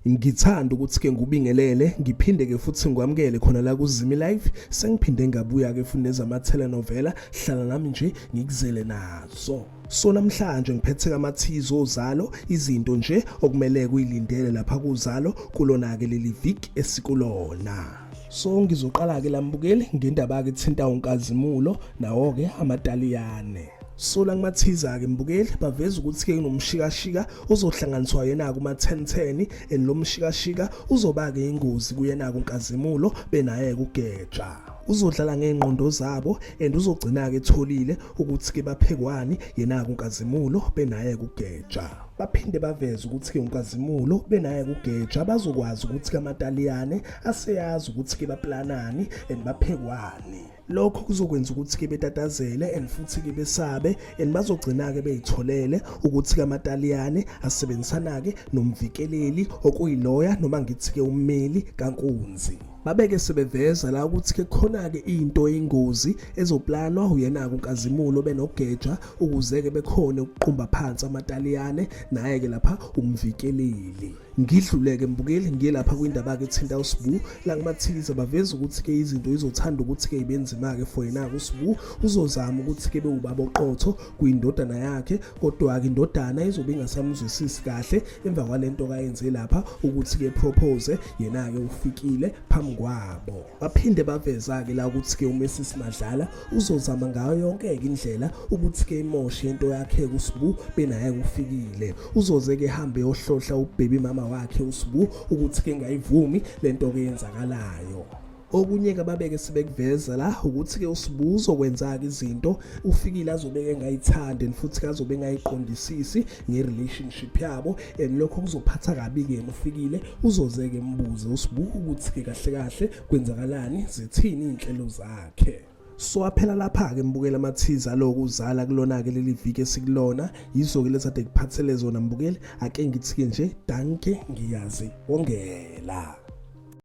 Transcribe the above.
Ngithanda ukuthi ke ngubingelele ngiphinde ke futhi ngikwamukele khona la kuZimi Live. Sengiphinde ngabuya ke futhi nezama telenovela. Hlala nami nje ngikuzele nazo. So namhlanje ngiphethe amathizo ozalo, izinto nje okumele kuyilindele lapha kuzalo kulona ke leli viki esikulona. So ngizoqala ke lambukeli ngendaba ke thinta uNkazimulo nawo ke amaTaliyane. So la kumathiza-ke mbukeli baveza ukuthi-ke kunomshikashika ozohlanganiswa yena kuma-1010 and lo mshikashika uzoba-ke ingozi kuyena kuNkazimulo benaye kuGeja. Uzodlala ngey'ngqondo zabo and uzogcina-ke etholile ukuthi-ke baphekwani yena kuNkazimulo benaye kuGeja. Baphinde baveze ukuthi-ke uNkazimulo benaye kuGeja bazokwazi ukuthi-ke amaTaliyane aseyazi ukuthi-ke baplanani and baphekwani. Lokho kuzokwenza ukuthi-ke betatazele and futhi-ke besabe and bazogcina-ke beyitholele ukuthi-ke amaTaliyane asebenzisana-ke nomvikeleli okuyiloya noma ngithi-ke ummeli kaNkunzi. Babeke sebeveza la ukuthi-ke khona-ke into eyingozi ezoplanwa uyena-ke uNkazimulo benoGeja ukuze-ke bekhone ukuqumba phansi amaTaliyane naye-ke lapha umvikeleli. Ngidluleke mbukeli ngiye lapha kwindaba-ke ethinta uSbu. La kumathikiza baveza ukuthi-ke izinto izothanda ukuthi-ke ibenzima-ke for yena-ke uSbu. Uzozama ukuthi-ke bewubaba oqotho kwindodana yakhe, kodwa-ke indodana izobe ingasamzwisisi kahle emva kwalento kayenze lapha ukuthi-ke propose yena-ke ufikile phambi kwabo. Baphinde baveza-ke la ukuthi-ke uMrs Madlala uzozama ngayo yonke-ke indlela ukuthi-ke imoshe into yakhe kuSbu benaye kufikile. Uzoze-ke ehambe eyohlohla ubaby mama wakhe uSbu ukuthi-ke engayivumi lento ke yenzakalayo. Okunye-ke ababeke sebekuveza la ukuthi-ke uSbu uzokwenza-ke izinto ufikile azobeke engayithandi and futhi-ke azobe engayiqondisisi nge-relationship yabo and lokho kuzophatha kabi-ke yena ufikile. Uzoze-ke embuze uSbu ukuthi-ke kahle kahle kwenzakalani, zithini iy'nhlelo zakhe. So aphela lapha-ke mbukeli amathiza aloku uzala kulona-ke leli viki esikulona. Yizo-ke lezi ade kuphathele zona mbukeli. Ake ngithi-ke nje danke, ngiyazi wongela.